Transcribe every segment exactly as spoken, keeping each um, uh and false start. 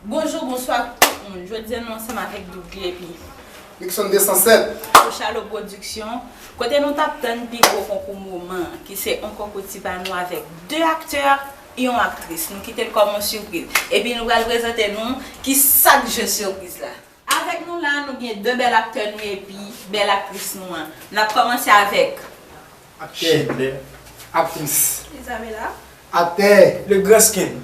Bonjou, bonswa tout moun. Jodi a nou ansanm avèk Dougly epi Nixon de san sèt pou Chalo Production, kote nou t ap tann pi gwo konkou moman an, ki se yon konkou ti pa nou avèk de aktè, yon aktris. Nou kite l kòm yon sipriz. Epi nou pral prezante nou ki sa k jwe sipriz la. Avèk nou la, nou gen de bèl aktè nou epi bèl aktris nou an. N ap kòmanse avèk Aktè. Chedlè. Aktris. Isabella. Aktè. Le Grand Skin.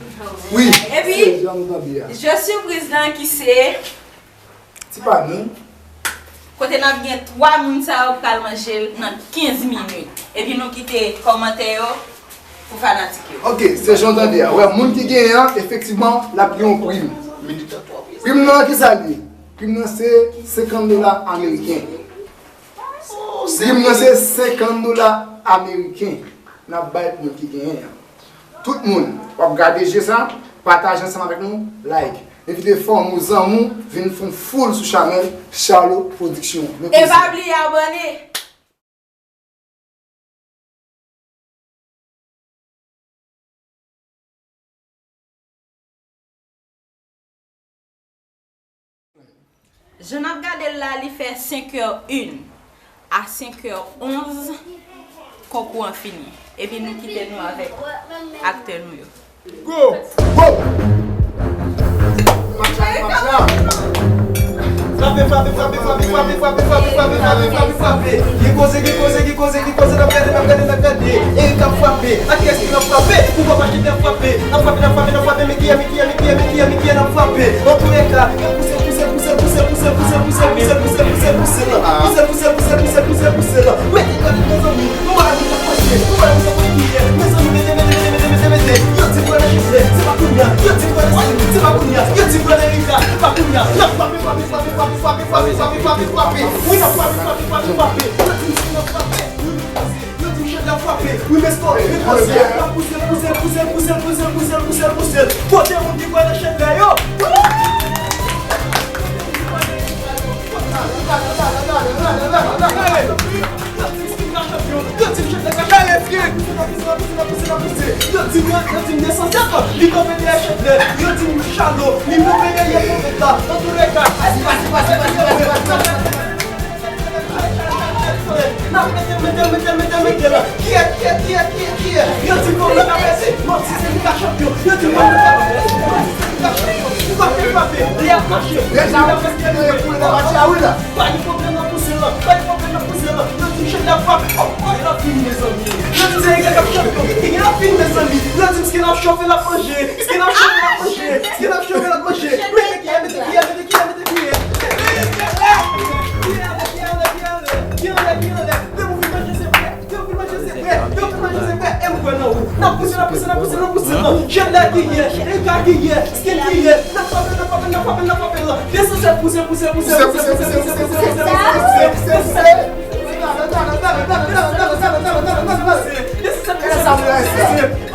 Wi. Epi, se jan nou tande a. Jwe sipriz lan ki se Ti pa nou. Kote n ap gen twa moun sa yo pral manje l nan kenz minit. Epi nou kite kòmantè yo pou fanatik yo. Ok, se jan w tande a. Wè, moun ki genyen an, efektivman, l ap gen yon prim. Prim nan, ki sa l ye? Prim nan se senkant dola ameriken. Prim nan se senkant dola ameriken. N ap bay pou moun ki genyen an. Tout moun, w ap gade je sa, pataje ansanm avèk nou, like. Envite fanmi w, zanmi w, vin fè yon foul sou chanèl Charlo Production. E pa bliye abòne! Jan n ap gade l la, li fè senk è en a senk è onz, konkou an fini. Epi nou kite nou avèk aktè nou yo. Go! Go! Match la, match la! Frape, frape, frape, frape. Gen koze, gen koze, gen koze, gen koze, n ap gade, n ap gade, n ap gade. Erik ap frape. A kiyès ki ap frape? Pou papa ki ap frape. N ap frape, n ap frape, n ap frape. Men kiyè, men kiyè, men kiyè, men kiyè, men kiyè n ap frape? Antoulèka, pouse, pouse, pouse, pouse. Pouse, pouse, pouse, pouse, pouse, pouse, pouse, pouse, pouse, pouse, pouse, pouse, pouse, pouse, pouse, pouse, pouse, mete gade, mezanmi. Mwen pa konn sa k pase, mwen pa konn sa k pase, mezanmi, mete, mete, mete, mete, mete, mete. Yo di m pral nan chifre, se pa kounye a. Yo di m pral nan chifre, se pa kounye a. Yo di m pral nan Erika, se pa kounye a. N ap frape, frape, frape. Wi, n ap frape, frape, frape, frape. Yo di m si n ap frape. Yo di m chèf la frape. Wi, men skò, men koze. N ap pouse, pouse, pouse. Kote moun ki kwè nan chèf la yo? Yo di m chèf la ka chanpyon. Yo di m chèf la ka chanpyon. Yo di m, yo di m de san senkant. Li kanpe dèyè chèf la. Yo di m Chalo. Li kanpe dèyè pwofèt la. Antoulèka. N ap mete, mete, mete, mete, mete la. Kiyè, kiyè, kiyè, kiyè, kiyè? Yo di m non, li ka pèse. Manti, se li ka chanpyon. Yo di m non, li ka pèse. Manti, se li ka chanpyon. Ou pa fè frape. Li ap mache. Deja, li ap fè koule nan match la, wi, la. Pa gen pwoblèm nan pouse la. Pa gen pwoblèm nan pouse la. Yo di m chèf la frape. Oh, oh, l ap fini, mezanmi. Yo di m se li k ap chanpyon. Li ap fini, mezanmi. Yo di m skin ap chofe, l ap manje. Skin ap chofe, l ap manje. Skin ap chofe, l ap manje. Mete kiyè, mete kiyè, mete kiyè, mete kiyè. Kiyè anlè, kiyè anlè, kiyè anlè. Kiyè anlè, kiyè anlè. Depi w fin manje, se vre. Depi w fin manje, se vre. Depi w fin manje, se vre. E m kwè nan ou. N ap pouse, n ap pouse, n ap pouse, n ap pouse. Jèt la ki ye, Eka ki ye, Skin ki ye. N ap frape, n ap frape, n ap frape, n ap frape. Desann sèl pouse, pouse, pouse.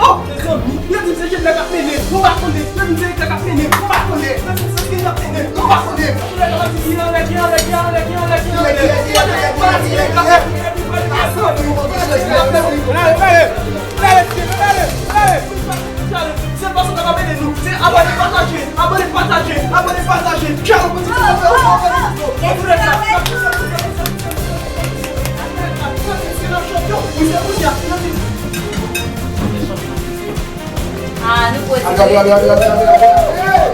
Oh, mezanmi, yo di m se Jèt la k ap mennen, mwen pa konnen. Yo di m se Eka k ap mennen, mwen pa konnen. Yo di m se Skin k ap mennen, mwen pa konnen. Ki anlè, ki anlè, ki anlè, ki anlè, ki anlè, ki anlè. Se pa sa k ap mennen nou. Se abòne, pataje, abòne, pataje, abòne, pataje. Chalo Production. Wi, se kounye a. Ah, nou poze. Atande, atande, atande, atande, atande. Hey!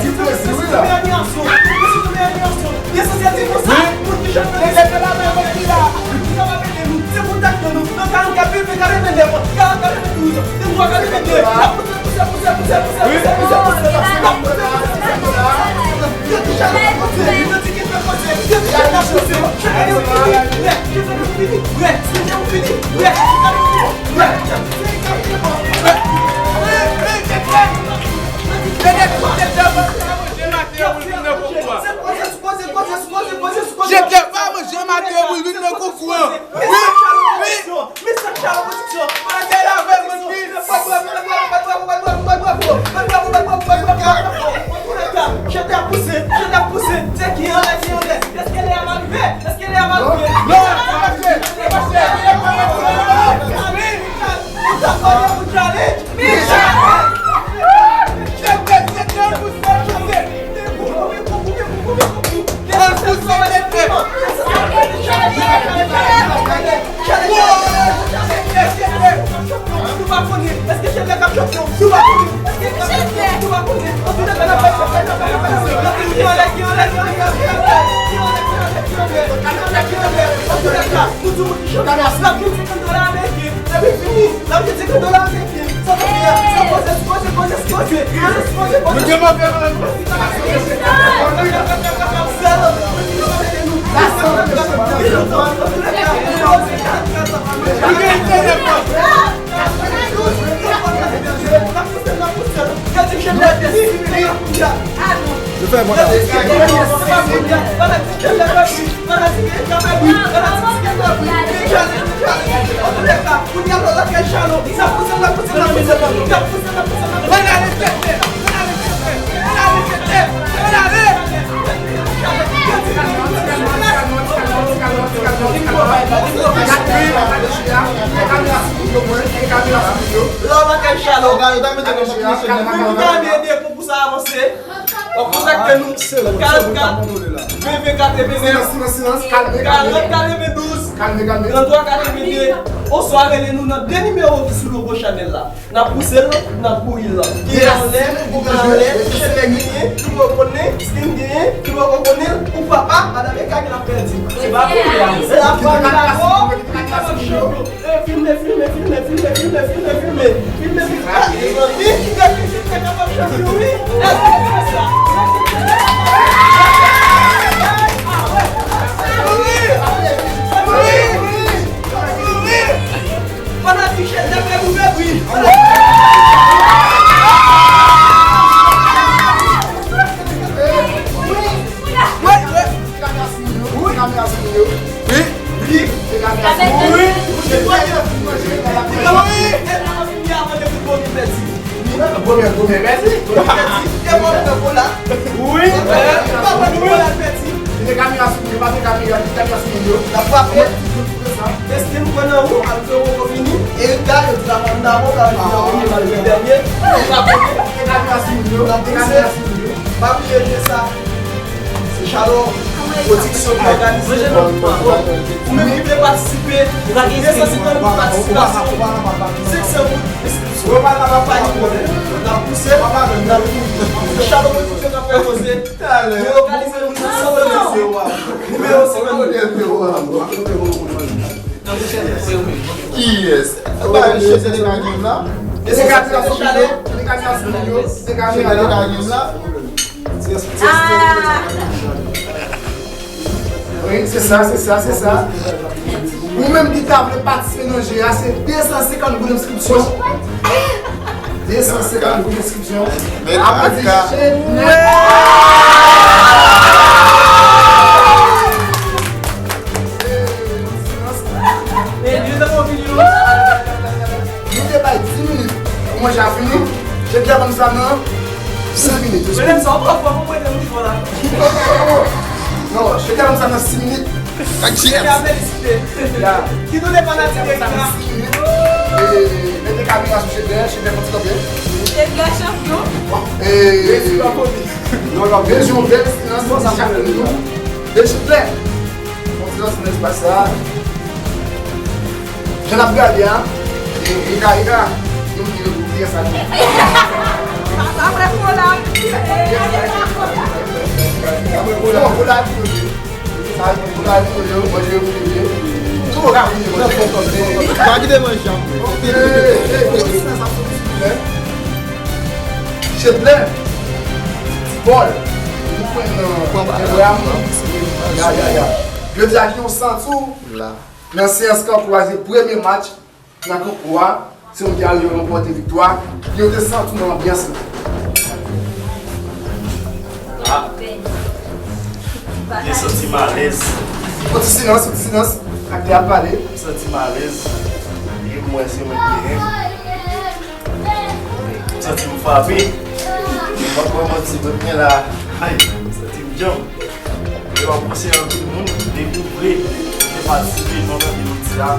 Ki plezi, wi, la. Wi. Desann sèl pouse, pouse, pouse, pouse, pouse. Se kontakte nou nan karannkat vennsenk, karannkat vennèf, karannkat venndouz, trannntwa, karannde. N ap pouse, pouse, pouse. N ap pouse, pouse, pouse. Yo di Chalo ap pouse, yo di ki fè pouse, yo di Chalo ap pouse. Chalo ap fini, brè, Chalo ap fini, brè, Chalo ap fini, brè. Jete pa manje maten pou l vin nan konkou an. Wi, wi. Jete a pouse, jete a pouse. Se ki anlè, ki anlè. Èske lè a va rive? Èske lè a va rive? Non, non, pa mache, pa mache. Ou ta pale pou challenge? Michel! Jete, jete pou sa. La w lakay Chalo. Moun ki ta vle ede pou sa avanse, w ap kontakte nou. Karannkat, ven ven, katrevenneuf, karant, katrevendouz, trannntwa, katrevende. Oswa rele nou nan de nimewo ki sou logo chanèl la. N ap pouse l, n ap bouri l. Ki anlè, ki anlè, Chèlè genyen, ki poko konnen, Slim genyen, ki poko konnen, ou papa, madanm Eka ki l ap pèdi. Se pa pou li a. Se la fwa nou dakò, nou kapab chanpyon. E, filme, filme, filme, filme, filme, filme, filme. Filme, filme. Ah, mezanmi, ki bèl filme, nou kapab chanpyon, wi. Èske se sa? Èske se sa? Ah, wè. Wi. Wi. Wi. Fanatik Chèlè, leve pou bèbri. Wi. Wi. Wi. Wi. Wi. Premye, premye pèdi. Premye pèdi. E bon, e bon la. Wi. E bon, e bon la, pèdi. Kite kamera sou mwen, pa kite kamera, kite kamera sou mwen yo. N ap frape. Èske nou kwè nan ou? Alfredo poko fini. Erika, yo di la fanm dabò, ka vin nan premye, malgre dènye. Nou frape. Kite kamera sou mwen yo. N ap pouse. Pa bliye ke sa se Chalo Pwodiksyon ki òganize. Ou menm ki vle patisipe, de san senkant goud patisipasyon, senk san goud. Yo pa ta pa pa ni pwoblèm. N ap pouse, n ap pouse. Chalo Pwodiksyon k ap fè koze. Nou lokalize nou nan san. Nimewo senkann. Yes. Ba, chèf de ka game la. E se ka ti asopi yo. Se ka ti asopi yo. Se ka ti asopi yo. Wi, se sa, se sa, se sa. Ou menm ki ta vle patisipe nan je a, se de san senkant goud enskripsyon. De san senkant goud enskripsyon. Apre di Chednè. Nou te bay dis minit pou manje a fini. Chednè ban m sa nan sis minit. Mezanmi, sa w pran fò pou prete mouchwa la. Non, Chednè ban m sa nan sis minit. Ak J F. Ki tou de fanatik Erika. E, mete kamera sou Chednè, Chednè fò ti kanpe. Erika chanpyon. E, non, non, bezwen yon bèl silans, sa chak moun. E Chednè. Bon, silans nan espas sa. Jan n ap gade a, e, Erika, Erika, nou ki yo pou kiyès sa tou. Apre Pola. Apre Pola. Bon, Pola tou. Sa, Pola tou, yo, manje yo, manje. Tou, ka vini, manje. Pa kite manje, apre. Ok. Chednè. Ti Pòl. Nou pran nan. Ya, ya, ya. Jodi a, ki yon santi w la. Nan seyans kankou a, se premye match nan kankou a, se yon ki al ranpòte viktwa, ki yo te santi w nan anbyans la. Ah. Te santi m alèz. Yon ti silans, yon ti silans. Aktè ap pale. M santi m alèz. E mwen se mwen ki genyen. M santi m frape. M pa kwè manti, mwen la. Ay, m santi m djanm. E w ap panse anpil moun dekouvri, te patisipe nan nan jodi a,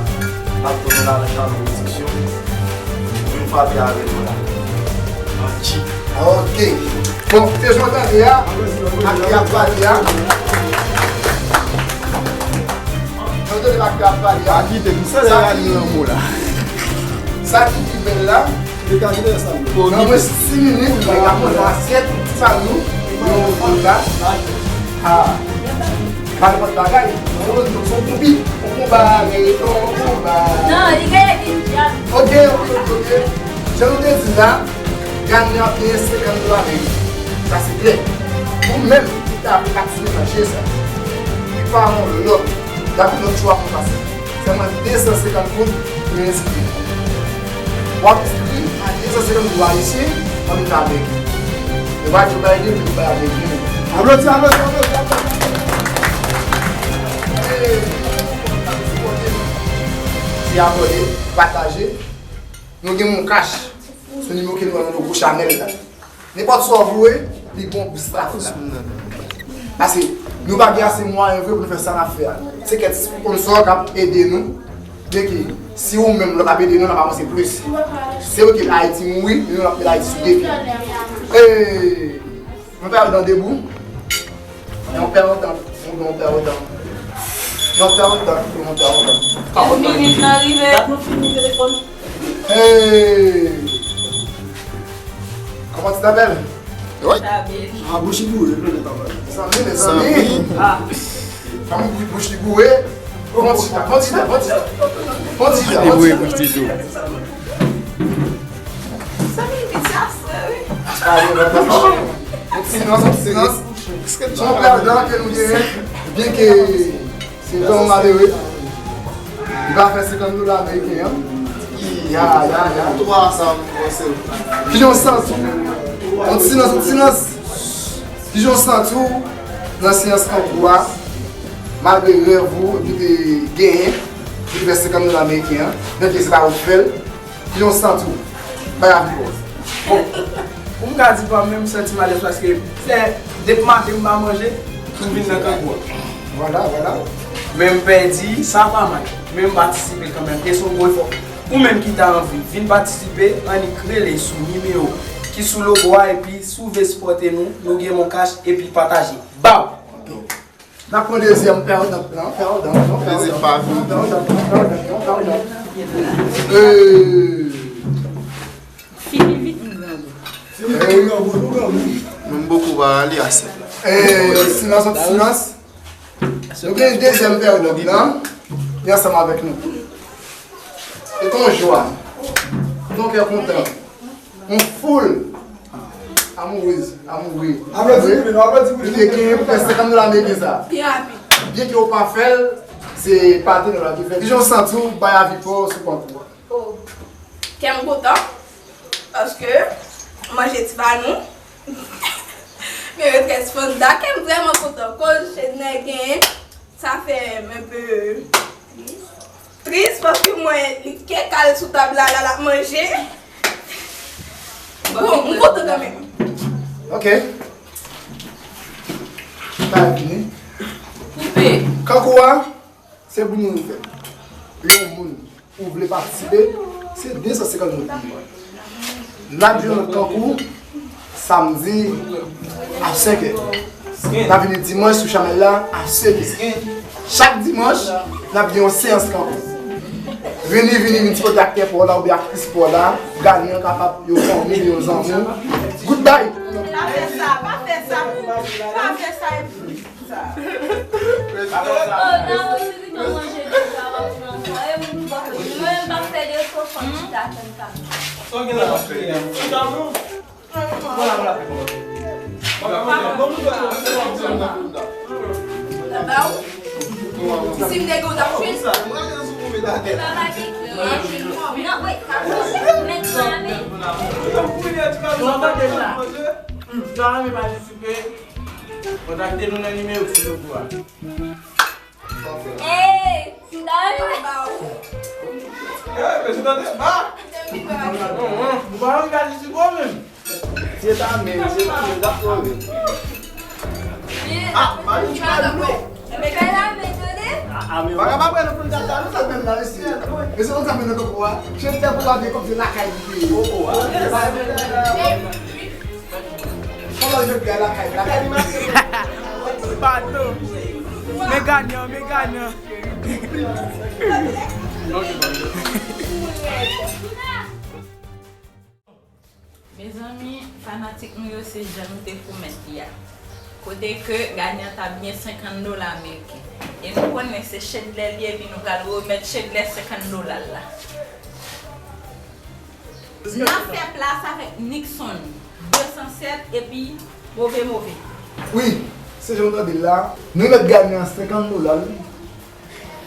n ap tounen la nan Chalo Pwodiksyon. Vin frape avè nou la. An tchip. Ok. Bon, se jan w tande a, ak y ap pale a. Jan w tande ak y ap pale a. Sa ki, sa ki pi bèl la, Nan mwens sis minit, nèg la pran yon asyèt, sal nou, yon pòt la. Ah. Pa nenpòt bagay. Se yon, se yon konbit, yon konba, yon konba. Non, li genyen vin djab. Ok, ok, ok, ok. Jan nou te di la, Gany ap genyen senkant dola ameriken. Sa se klè. Ou menm ki ta patisipe nan je sa, ki pa yon lòt, dapre lòt chwa pou pase. Sèlman de san senkant goud pou yo enskri. W ap enskri a de san senkant goud ayisyen, ann vin avèk. Yo pa di yo bay de mil, yo bay avèk de mil. Aplodi, aplodi, aplodi, aplodi. Se abòne, pataje. Nou gen Mon Cash sou nimewo ki nan logo Chanel la. Nenpòt sa w voye, li bon pou staff la. Paske nou pa gen ase mwayen vre pou nou fè sa n ap fè a. Se kèk sponsò k ap ede nou. Byenke si ou menm lòt ap ede nou, n ap avanse plis. Se vre ke Ayiti mouri, men nou ap met Ayiti sou de pye. Hey! Yon pèl dan debou. Yon pèl dan, yon pèl dan. Yon pèl dan, yon pèl dan. Kèz minit nan rive. Gad nou fini telefòn. Hey! Comment tu t'appelles? Wi. Sabine. Ah, bouch li boure, non, non, non. Zanmi, mezanmi. Zanmi. Ah. Zanmi, bouch, bouch li boure. Fon ti tan, fon ti tan, fon ti tan. Fon ti tan, fon ti tan. Li boure bouch li tou. Zanmi, li piti ase, wi. Yon ti silans, yon ti silans. Se yon pèdan ke nou genyen, byenke se yon malere. Li pa fè senkant dola ameriken an. Ya, ya, ya. Twa sa, m panse. Kijan w santi w? Yon ti silans, yon ti silans. Kijan w santi w nan seyans kankou a? Malgre rèv ou ki te genyen, ki te fè senkant dola ameriken an, byenke se pa ou k fè l. Kijan w santi w? Bay avi pa w. Bon, pou m ka di pa m, men m santi m alèz paske se depi maten m pa manje, m vin nan kankou a. Vwala, vwala. Men m pèdi, sa pa mal. Men m patisipe kanmenm. E se yon gwo efò. Ou menm ki ta anvi vin patisipe, annik rele sou nimewo ki sou logo a epi si w vle sipòte nou, nou gen Mon Cash epi pataje. Baw! N ap pran dezyèm pèdan lan, pèdan, non, pèdan, pèdan, pèdan, pèdan. Ee. Fini vit, m grangou. Fini vit, m grangou, nou grangou. Menm bokou pa ale asèt la. Ee, silans, yon ti silans. Nou gen dezyèm pèdan lan. Li ansanm avèk nou. Se yon jwa. Se yon kè kontan. Yon foul amourez, amoure. Aplodi pou li, non, aplodi pou li. Li te genyen pou fè senkant dola ameriken sa. Byen rapid. Byenke w pa fè l, se patnè w la ki fè l. Kijan w santi w bay avi pa w sou konkou a? Oh. Kè m kontan, paske manje ti banou. Men yo trè sponda, kè m vrèman kontan. Koz Chednè genyen, sa fè m enpe tris, paske m wè li kè kal sou tab la, la, l ap manje. Bon, m kontan kanmenm. Ok. Sa fini. Koupe. Kankou a, se pou nou fè. Yon moun ou vle patisipe, se de san senkant goud li ye. N ap jwe lòt kankou samdi a senkè. N ap vini dimanch sou chanèl la a sètè. Chak dimanch, n ap gen yon seyans kankou. Vini, vini, vin sipote aktè pa w la oubyen aktris pa w la. Gade, nou kapab yon fanmi, yon zanmi. Goodbye! Pa fè sa, pa fè sa, pa fè sa. Oh, nan, ou di nou manje deja, w ap pran kò. E mwen, m pa fè de efò, fò m chita tann pa. Sa w gen la, chita non. Bon, la, la, bon, bon, bon, bon, bon. Ba ou? Si m te gen w t ap chita. Papa gen kè. Non, wait, papa. Mèt mwen ame. Sa ame patisipe. Kontakte nou nan nimewo ki sou logo a. Ey, m ta renmen ba ou. Ey, men se tande ba. Ou pa anvi gade si bon menm. Se ta menm, se ta menm, dakò wi. Ah, pa di pa di non. Fè la men tande. Ah, ah, men pa ka pa pran nan pran data, nou sa menm nan isi. Men se konsa menm nan kankou a. Chèf tè pou la de kòm se lakay li ye. Oh, oh, ah. Kòman yo fè lakay, lakay li mache. Pato. Men ganyan, men ganyan. Mezanmi, fanatik nou yo, se jan nou te pwomèt li a. Kote ke Gagnon t ap gen senkant dola ameriken. E nou konnen se Chedlè li ye, epi nou pral remèt Chedlè senkant dola l la. N ap fè plas avèk Nixon de san sèt epi Move Move. Wi, se jan w tande l la. Nou remèt Gagnon senkant dola l.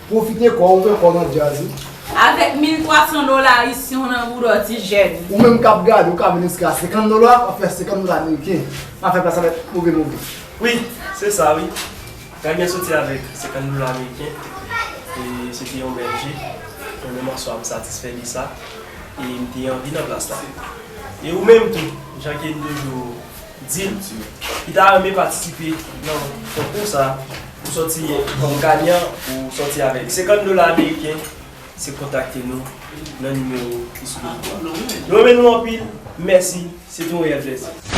Pwofite kò w, ouvè kò w nan djaz wi. Avèk mil twa san dola ayisyen w nan boudò ti jèn. Ou menm k ap gade, ou ka vin jiska senkant dola, w ap fè senkant dola ameriken. N ap fè plas avèk Move Move. Wi, se sa wi. Gagnon soti avèk senkant dola ameriken. E se te yon bèl je. Mwen menm an swa, m satisfè de sa. E m te anvi nan plas la. E ou menm tou, jan ke n toujou di l, ki ta renmen patisipe nan konkou sa, ou sòti kòm ganyan, ou sòti avèk senkant dola ameriken, se kontakte nou nan nimewo ki sou lekran. Nou renmen nou anpil, mèsi, se te yon reyèl plèzi.